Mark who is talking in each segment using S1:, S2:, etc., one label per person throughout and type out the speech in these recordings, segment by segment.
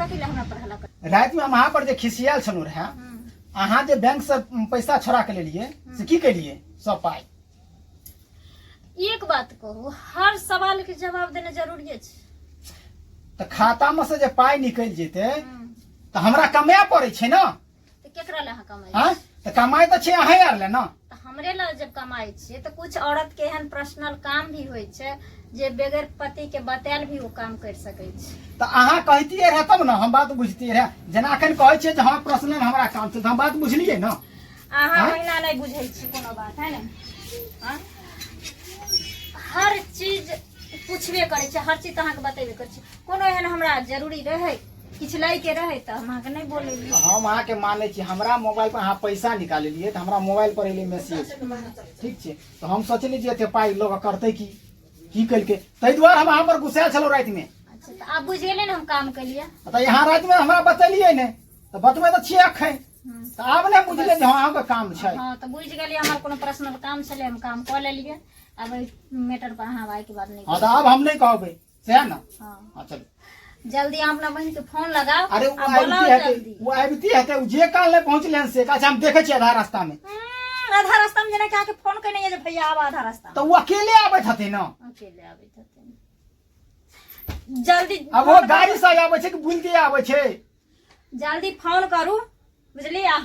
S1: कथी लए हमरा पर हल्ला कर
S2: रातिमे हम अहाँ पर जे खिसियाल छलहुँ रहए, अहाँ जे बैंक से पैसा छोड़ा के लेलिए से की केलिए सब पाइ?
S1: एक बात कहू, हर सवाल के जवाब देना जरूरी अछि।
S2: तऽ खाता में से जे पाइ निकलि जेतै तऽ हमरा कमाए पड़ै छै ने।
S1: तऽ केकरा लए अहाँ कमाइ?
S2: आँय, तऽ कमाइ तऽ छै अहें आर लए ने।
S1: तऽ हमरे लए जब कमाइ छियै तऽ कुछ औरत के एहन पर्सनल काम भी होइ छै जे बगैर पति के बतायल भी ओ काम कर सकै छै।
S2: तऽ अहाँ कहितियै रहए तब ने हम बात बुझतियै रहए। जेना एखन कहै छियै जे हँ पर्सनल हमरा काम छै, तऽ हम बात बुझलियै ने।
S1: अहाँ
S2: आँय?
S1: ओहिना नहि बुझै छी कोनो बात है ने। आँय? हर चीज पूछबे करै छै, हर चीज तऽ अहाँके बतेबे करै छै। कोनो एहन हमरा जरूरी रहै, किछु लैके रहै तऽ हम अहाँके नहि बोलेली।
S2: हम अहाँके मानै छी। हमरा मोबाइल पर अहाँ पैसा निकाललियै तऽ हमरा मोबाइल पर एलै मैसेज, ठीक छै? तऽ हम सोचली जे एते पाइ लऽ कऽ करतै की, की केलकै, ताहि दुआरे हम अहाँ पर गुस्सायल छलहुँ रातिमे।
S1: अच्छा, तऽ आब बुझि गेलियै ने हम काम केलियै।
S2: तऽ यहाँ रातिमे हमरा बतेलियै नहि, तऽ बतबै तऽ छियै एखन। तऽ आब नहि बुझलियै जे हँ अहाँके काम छै।
S1: हँ, तऽ बुझि गेलियै, हमर कोनो पर्सनल काम छलै, हम काम कऽ लेलियै। आब एहि मैटर पर अहाँ आइके बाद नहि।
S2: हँ, तऽ आब हम नहि कहबै सएह ने।
S1: हँ।
S2: हँ, चलू
S1: जल्दी अहाँ अपना बहिन के फोन लगाओ।
S2: अरे ओ
S1: आ बोलाओ
S2: आबिते हेतै
S1: जल्दी।
S2: ओ आबिते हेतै, ओ जे काल नहि पहुँचलै हन से। अच्छा, हम देखै छियै आधा रास्तामे।
S1: आधा रास्ता में जेना कि अहाँके फोन केने यऽ जे भैया आब आधा रास्ता।
S2: तऽ ओ अकेले आबैत हेतै ने।
S1: अकेले आबैत हेतै? जल्दी
S2: आब ओ गाड़ी से आबै छै कि बुलते आबै छै?
S1: जल्दी फोन करू, बुझलियै? आ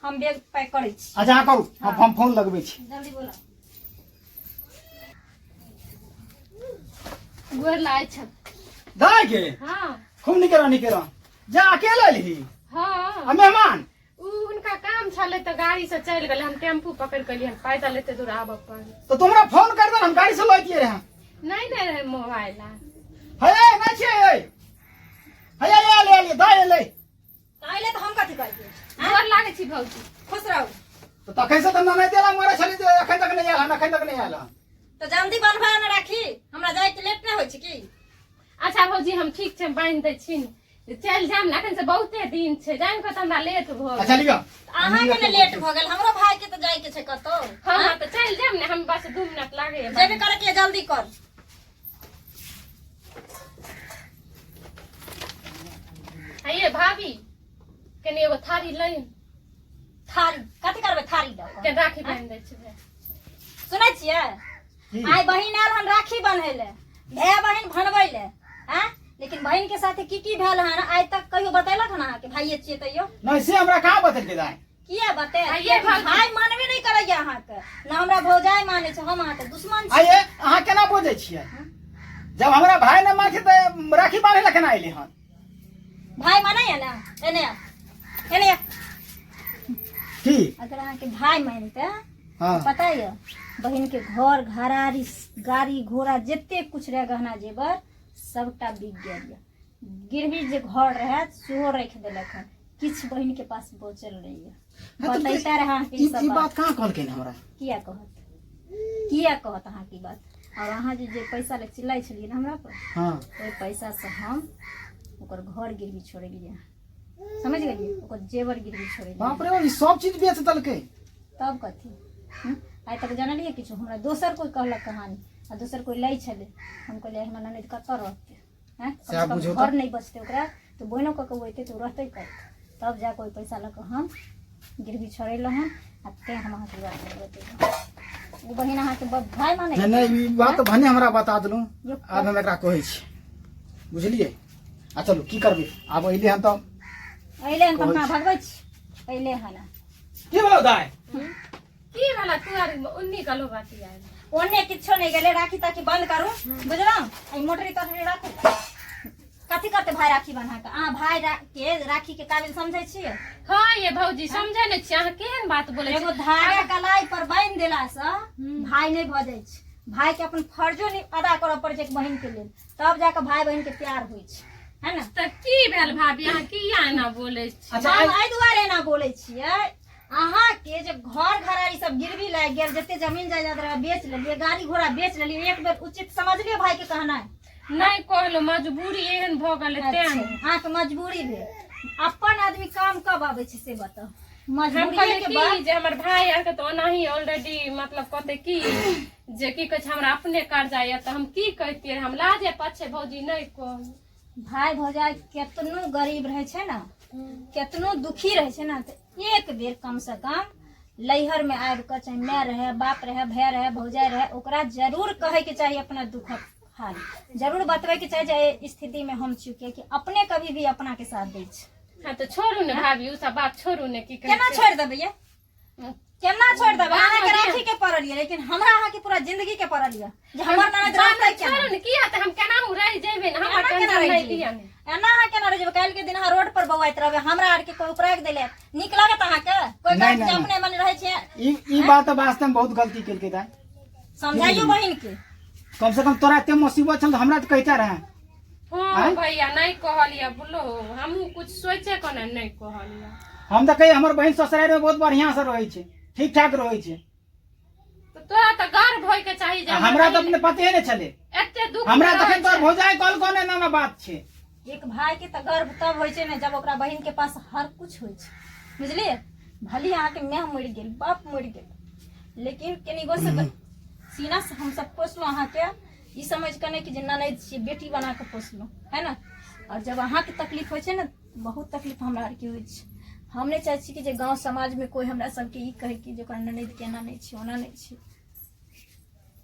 S1: हम बैग पैक करै छी।
S2: अच्छा, अहाँ करू, हम फोन लगबै छी।
S1: जल्दी बोला।
S3: गोर लागै छ।
S2: दाय के।
S3: हाँ।
S2: खूब निके रह, निके रह। जा, अकेले एलही?
S3: हाँ।
S2: आ मेहमान?
S3: उ हुनका काम छलै तऽ गाड़ी से चलि गेलै, हम टेम्पू पकड़ि के एलियै, पैदल एते दूर आबऽ पड़ल।
S2: तऽ तुमरा फोन कर दे, हम गाड़ी से लऽ अइतियै रहे।
S3: नहि नहि रहै मोबाइल।
S2: हे, नहि छियै। हे हे, आयल आयल दाय एलै।
S1: अइले तऽ हम कथी करबै?
S3: गोर लागै छी भौजी।
S1: खुश रहू।
S2: तऽ तखन से तऽ ननैद एला मरै छली जे एखन तक नहि आयल हन, एखन तक नहि आयल हन।
S1: तऽ जल्दी बनबा ने राखी, हमरा जाइके लेट नहि होइ छै की?
S3: अच्छा भौजी, हम ठीक छै, बान्हि दै छी ने, चलि जायब ने। एखन से बहुते दिन छै, जानि कऽ तऽ हमरा लेट भऽ
S2: अच्छा
S3: गेल।
S2: लिअ।
S1: अहाँके ने लेट भऽ गेल, हमरो भाई के तऽ जाइके छै कतौ।
S3: हँ हँ, तऽ चलि जायब ने हम, बस 2 मिनट लागैए।
S1: जेबे करे के, जल्दी कर।
S3: आइए भाभी, कनि एगो थारी लै।
S1: थारी कथी करबै थारी लऽ कऽ?
S3: के राखी बान्हि दै छी।
S1: सुनै छियै?
S2: की?
S1: आइ बहिन आयल हन राखी बन्है ले, भाय बहिन बनबै ले आँय, लेकिन बहिन के साथे की की भेल हन आइ तक कहियो बतेलक हन? अहाँके भाइये छियै तैयो।
S2: नहि, से हमरा कहाँ बतेलकै दाय।
S1: किया बते?
S3: आइये भौजी।
S1: भाय मानबे नहि करैया अहाँके न, हमरा भौजाइ मानै छै, हम अहाँके दुश्मन छी।
S2: आइए अहाँ केना बजै छियै? जब हमरा भाय नहि मानै छै तऽ राखी बान्है लए केना एलै हन?
S1: भाय मानैया ने? एने आ, एने आ।
S2: की?
S1: अगर अहाँके भाय मानते,
S2: हाँ,
S1: पता यऽ, बहिन के घर घरारी गाड़ी घोड़ा जते कुछ रहे, गहना जेवर सबटा बिक गेल यऽ। गिरवी जे घर रहे सेहो राखि देलक हन, किछु बहिन के पास बचल नहीं यऽ।
S2: हाँ, तऽ
S1: बतैता रहे अहाँके
S2: ई
S1: ई सब
S2: ई
S1: बात।
S2: बात कहाँ कहलकै हमरा?
S1: किया कहत, किया कहत अहाँके ई बात? और अहाँ जे जे पैसा लए चिल्लाइ छलियै ने हमरा पर, ओहि पैसा से हम ओकर घर गिरवी छोड़ेलियै, समझ गेलियै? ओकर जेवर गिरवी छोड़ेलियै।
S2: बाप रे, ई सब चीज बेच देलकै?
S1: तब कथी? हम्म? आइ तक जानलियै किछु? हमरा दोसर कोइ कहलक कहानी आ दोसर कोइ लै छलै। हम कहलियै हमरा ननैद कतऽ रहतै? हैं, कम
S2: सएह
S1: से कम
S2: बुझू
S1: घर
S2: तऽ।
S1: नहि बचतै ओकरा तऽ बोइनो कऽ कऽ ओ एतै तऽ ओ रहतै कतऽ? तब जा कऽ ओहि पैसा लऽ कऽ हम गिरवी छोड़ेलहुँ हन आ तें हम अहाँके बात नहि बतेलहुँ। ओ बहिन अहाँके भाय मानै।
S2: नहि नहि, ई बात भने हमरा बता देलहुँ।
S1: यो।
S2: आब हम एकरा कहै छी, बुझलियै? आ चलू, की करबै, आब अइले हन तऽ।
S1: अइले हन तऽ
S2: कहै
S1: अपना
S2: छी।
S1: भगबै छी, अइले हन।
S2: की भेलौ दाइ?
S3: की भेला? तू आर उन्नी गलो बाती आयल।
S1: ओने किछो नहि गेलै। राखी ताखी बंद करू, बुझलहुँ? एहि मोटरी तोटरी राखू। कथी करते भाय राखी बन्हा के? अहाँ भाय के राखी के काबिल समझै छियै?
S3: हाँ ये भौजी, समझे नहीं छियै अहाँ केहन बात बोलै
S1: एगो
S3: छी।
S1: धागा कलाई पर बांधि देला से भाय नहि भऽ जाइ छै। भाय के अपन फर्जो नहि अदा करऽ पड़ै छै एक बहिन के लेल, तब जाके भाय बहिन के प्यार होइ छै, है ने?
S3: तऽ की भेल भाभी, अहाँ किया एना बोलै छी?
S2: अच्छा।
S1: हम एहि दुआरे एना बोलै छियै, अहाँके जे घर घरारी सब गिरवी लागि गेल, जते जमीन जायदाद रहे बेच लेलियै, गाड़ी घोड़ा बेच लेलियै, एक बेर उचित समझलियै भाय के कहनाइ?
S3: नहि कहलहुँ, मजबूरी एहन भऽ गेलै तें।
S1: अच्छा, अहाँके मजबूरी भेल। अपन आदमी काम कब आबै छै से बताउ?
S3: हम
S1: मजबूरी
S3: कहलियै
S1: के
S3: की
S1: बाद
S3: जे हमर भाय आरके तऽ ओनाही ऑलरेडी मतलब कहते की जे की कहै छै, हमरा अपने कर्जा यऽ, तऽ हम की कहितियै? हम लाजे पछे भौजी नहि कहू।
S1: भाय भौजाइ केतनो गरीब रहै छै ने, केतनो दुखी रहै छै ने, तऽ एक बेर कम से कम लैहर में आबि कऽ, चाहे माय रहे, बाप रहे, भाय रहे, भौजाइ रहे, ओकरा जरूर कहै के चाही अपना दुखक हाल, जरूर बतबै के चाही जे एहि स्थिति में हम छी, कियाकि अपने कभी भी अपना के साथ दै छै।
S3: हाँ तऽ छोड़ू ने भाभी, उ सब बात छोड़ू ने, की कहै
S1: केना
S3: छै?
S1: छोड़ि देबै ये, केना छोड़ि देबै? अहाँके राखी के पड़ल ये, लेकिन हमरा अहाँके पूरा जिंदगी के पड़ल ये जे हमर ननद रहतै केना।
S3: छोड़ू ने, की हेतै, हम केना रहि जेबै ने, हमरा
S1: एना केना
S3: टेंशन
S1: रहि
S3: नहि
S1: जेबै?
S3: लिअ ने।
S1: एना अहाँ केना रहि जेबै? काल्हि के दिन अहाँ रोड पर बौआइत रहबै, हमरा आर के कोई उपराग देले नीक लागत अहाँके? कोई
S2: नहि,
S1: कहत जे
S2: नहि,
S1: अपने मन रहै छियै।
S2: ई बात तऽ वास्तव में बहुत गलती केलकै दाइ।
S1: समझाइयो बहिन के।
S2: कम से कम तोरा एते मुसीबत छल तऽ हमरा तऽ कहिता रहे।
S3: हाँ
S2: आँय?
S3: भैया, नहीं कहलिए बोलो, हमहूँ कुछ सोचे को नहीं, नहीं कहलिए।
S2: हम तऽ कही हमर बहिन ससुरारि में बहुत बढ़िया से रहै छै, ठीक ठाक रहै छै।
S3: तो तोरा तऽ गर्व होय के चाही जे
S2: आ हमरा तऽ अपने पते नहि छलै।
S3: एते दुख
S2: हमरा
S3: में
S2: तखन
S3: रहै
S2: तोहर
S3: छै।
S2: भौजाइ कहल कोने एना एना बात छै।
S1: एक भाई के तऽ गर्व तब होइ छै ने जब ओकरा बहिन के पास हर कुछ होइ छै, बुझलियै? भले अहाँके माय मरि गेल, बाप मरि गेल, लेकिन कनिगो से सीना से हम सब पोसलहुँ अहाँके, ई समझ कऽ नहि कि जे ननैद छियै, बेटी बना कऽ पोसलहुँ, है ने? आओर जब अहाँके तकलीफ होइ छै ने, बहुत तकलीफ हमरा आरके होइ छै। हम नहि चाहै छी कि जे गाँव समाजमे कोइ हमरा सबके ई कहै कि जे ओकरा ननैद के एना नहि छै, ओना नहि छै।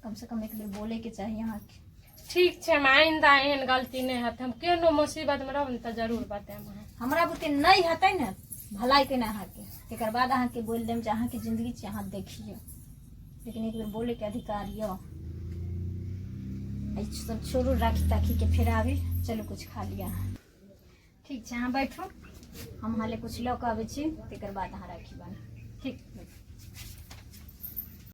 S1: कम से कम एक बेर बोलैके चाही अहाँके।
S3: ठीक छै, हम आइंदा एहन गलती नहि हेतै। हम केहनो मुसीबत मे रहब ने तऽ जरूर बतायब अहाँ।
S1: हमरा बुते नहि हेतै ने भलाई केना अहाँके, तकर बाद अहाँके बोलि देम जे अहाँके जिंदगी छै, अहाँ देखियौ, लेकिन एक बेर बोलैके अधिकार यऽ। एहि सब छोड़ू, राखी ताखी के फेर आबी। चलू, कुछ खा लिअ अहाँ। ठीक छै, अहाँ बैठू, हम हाले कुछ लऽ कऽ अबै छी, तकर बाद अहाँ राखी बान्हू। ठीक?